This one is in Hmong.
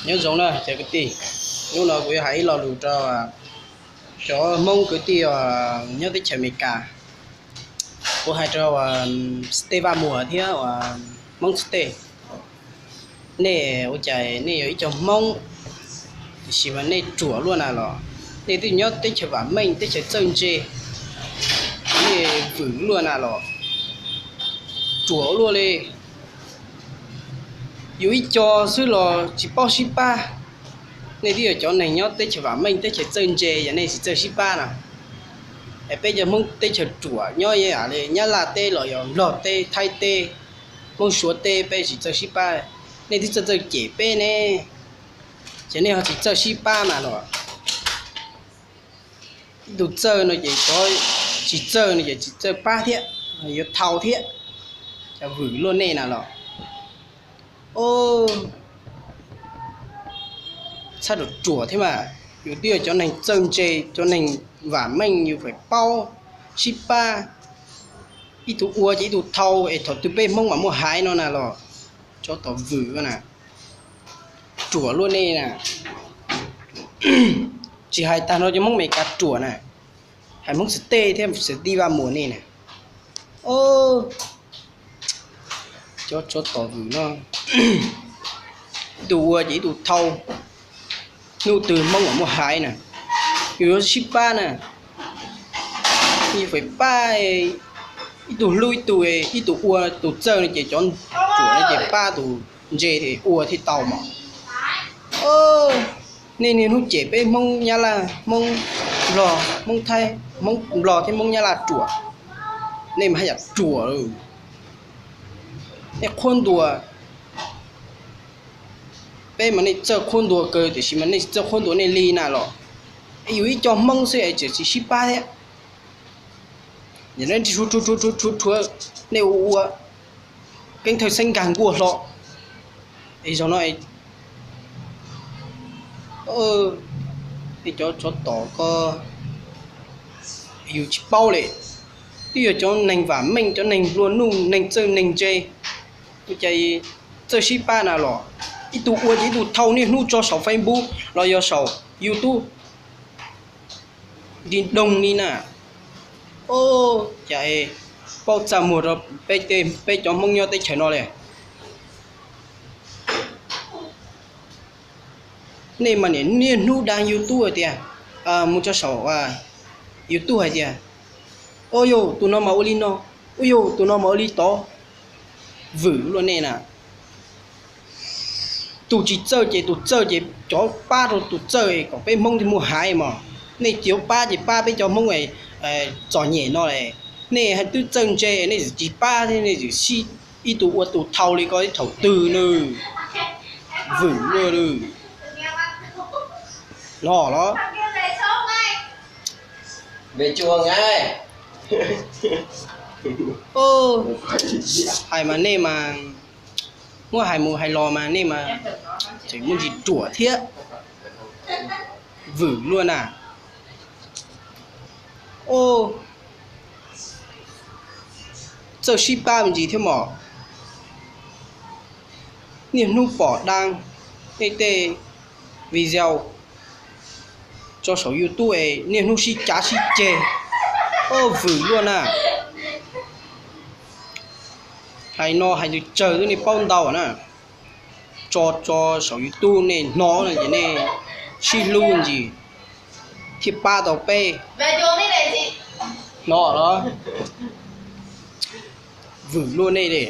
Nyob zoo na cov kwv tij, hnub no kuv yuav hais ib lo lus rau cov Hmoob kwv tij nyob teb chaws Amelikas. Kuv hais rau Xtej Vaj Muas thiab Hmoob Xtej. Nej ua cas nej yog ib co Hmoob, tiam sis mas nej ruam luaj na los? Nej twb nyob teb chaws vam meej, teb chaws txawj ntse, nej vwm luaj na los? Ruam luaj li. Yus ib co xwb los tsis paub sib pab. Nej twb yog cov neeg nyob teb chaws vam meej, teb chaws txawj ntse, yog nej tsis txawj sib pab na? Es peb cov Hmoob teb chaws ruam nyob li Nyab Laj teb los yog Nplog teb, Thaib teb, Hmoob Suav teb, peb tsis txawj sib pab. Nej twb txawj txawj cem peb ne, ces nej ho tsis txawj sib pab mas los? Ib tug txawj no ces cov tsis txawj no ces tsis txawj pab thiab, yuav thau thiab. Cov vwm luaj nej na los? Txhob ruam ruam thiab mas. Yus twb yog cov neeg txawj ntse, cov neeg vam meej, yus feem paub sib pab. Ib tug ua ces ib tug thau, es thaum twg peb Hmoob mam muaj haiv no na los? Cov tom vwm na, ruam luaj nej na. Tsis hais tag nrho cov Hmoob Amelikas ruam na, hais Hmoob Xtej thiab Xtej Vaj Muas nej na. Cov tsov tom vwm no, ib tug ua ces ib tug thau, hnub twg Hmoob mam muaj haiv na, yus yuav sib pab na. Yus feem pab, ib tug hlub ib tug, ib tug ua tus txawj no ces cov ruam no ces pab tus ntse ua thiaj tau mas. Nej niaj hnub cem peb Hmoob Nyab Laj, Hmoob Nplog, Hmoob Thaib, Hmoob Nplog thiab Hmoob Nyab Laj ruam. Nej mas haj yam ruam. Nej qhuab ntuas, peb mas nej txawj qhuab ntuas kawg tiam sis mas nej tsis txawj qhuab ntuas nej li na los? Es yus ib co Hmoob xwb es tseem tsis sib pab thiab. Yog nej tsis rhuav rhuav rhuav rhuav, nej ua ua keeb thawj xeeb nkag nkuaj hlo. Es zaum no nej cov tsov tom ko, yus tsis paub li. Twb yog cov neeg vam meej, cov neeg nplua nuj, neeg txawj neeg ntse, ua cas txawj sib pab na los? Ib tug ua ces ib tug thau niaj hnub tso saum Facebook los yog saum YouTube di doog li na. Cas paub txaj muag rau peb cov Hmoob nyob teb chaws no li. Nej mas niaj hnub da YouTube hais tias, mus tso saum YouTube hais tias, ua yog tus no mas ua li no, ua yog tus no mas ua li tod. Vwm luaj nej na. Tus tsis txawj ces tus txawj ces cov pab rau tus txawj kom peb Hmoob thiaj muaj haiv mas. Nej tsis yuav pab ces pab peb cov Hmoob txom nyem no. Nej twb txawj ntse nej tsis pab thiab nej sib ib tug ua tus thau li ko ib thaum twg nws? Vwm luaj nws. Los los. Hais mas nej mas, muab hais mus hais los mas nej mas tseem muaj ntsis ruam thiab. Vwm luaj na. Txawj sib pab me ntsis thiab mos. Niaj hnub pom da nej tej video tso saum YouTube es niaj hnub sib cav sib ceg. Vwm luaj na. Hais no hais tsawg twb nej paub ntau na. Tso tso saum YouTube nej hnov no ces nej sib hlub ntsis thiaj pab tau peb. Hnov los? Vwm luaj nej li.